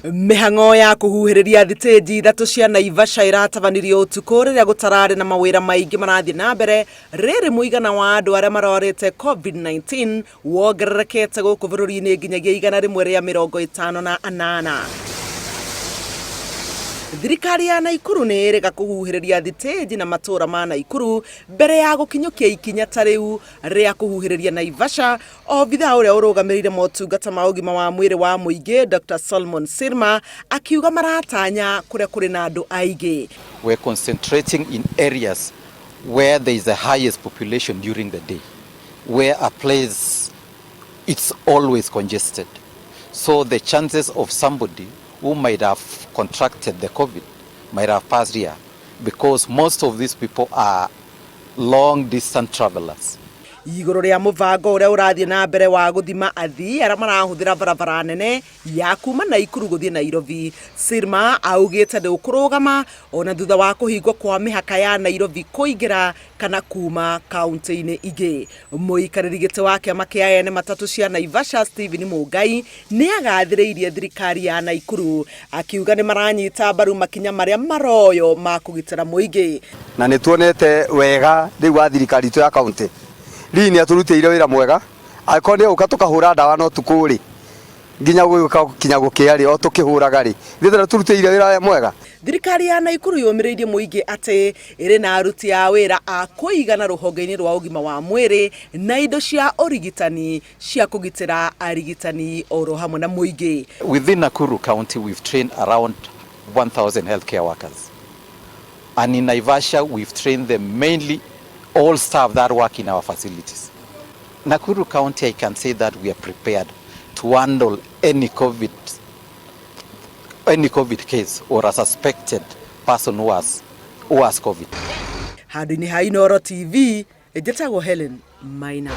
Mĩhang'o ya kũhuhĩrĩria thitĩnji ithatũ cia Naivasha ĩratabanirio ũtukũ rĩrĩa gũtararĩ na mawĩra maingĩ marathiĩ na mbere, rĩrĩ mũigana wa andũ arĩa marwarĩte Covid-19 wongererekete gũkũ bũrũri-inĩ nginyagia 158. Thirikari ya Naikuru nĩ ĩrĩga kũhuhĩrĩria thitĩnji na matũũra ma Naikuru mbere ya gũkinyũkia ikinya ta rĩu rĩa kũhuhĩrĩria Naivasha. Obithaa ũrĩa ũrũgamĩrĩire motungata ma ũgima wa mwĩrĩ wa mũingĩ Dr. Solomon Sirma akiuga maratanya kũrĩa kũrĩ na andũ aingĩ. We're concentrating in areas where there is the highest population during the day, where a place it's always congested. So the chances of somebody who might have contracted the COVID might have passed here, because most of these people are long distance travelers. Igũrũ rĩa mũbango ũrĩa ũrathiĩ na mbere wa gũthima athii arĩa marahũthĩra barabara nene ya kuma Naikuru gũthiĩ Nairobi, Sirma augĩte ndũkũrũgama ona thutha wa kũhingwo kwa mĩhaka ya Nairobi kũingĩra kana kuma kaunti-inĩ ingĩ. Mũikarĩri gĩtĩ wa kĩama kĩa ene matatũ cia Naivasha Stephen Mũngai nĩ agathĩrĩirie thirikari ya Naikuru akiuga nĩ maranyita mbaru makinya marĩa maroyo ma kũgitĩra mũingĩ. Na nĩ tuonete wega rĩu wa thirikari itũ ya kaunti rii nĩ atũrutĩire wĩra mwega. Angĩkorwo nĩ egũka tũkahũra ndawa na ũtukũ rĩ, nginya gũgĩũka kinya gũkĩa rĩ, o tũkĩhũraga rĩ, ithuĩ tũrutĩire wĩra mwega. Thirikari ya Naikuru yũmĩrĩirie mũingĩ atĩ ĩrĩ na aruti a wĩra a kũigana rũhonge-inĩ rwa ũgima wa mwĩrĩ na indo cia ũrigitani cia kũgitĩra arigitani oro hamwe na mũingĩ. Within Nakuru County, we've trained around 1,000 healthcare workers. And in Naivasha, we've trained them, mainly all staff that work in our facilities. Nakuru County, I can say that we are prepared to handle any COVID case or a suspected person who has COVID. Handũ-inĩ ha Inooro TV, njĩtagwo Helen Maina.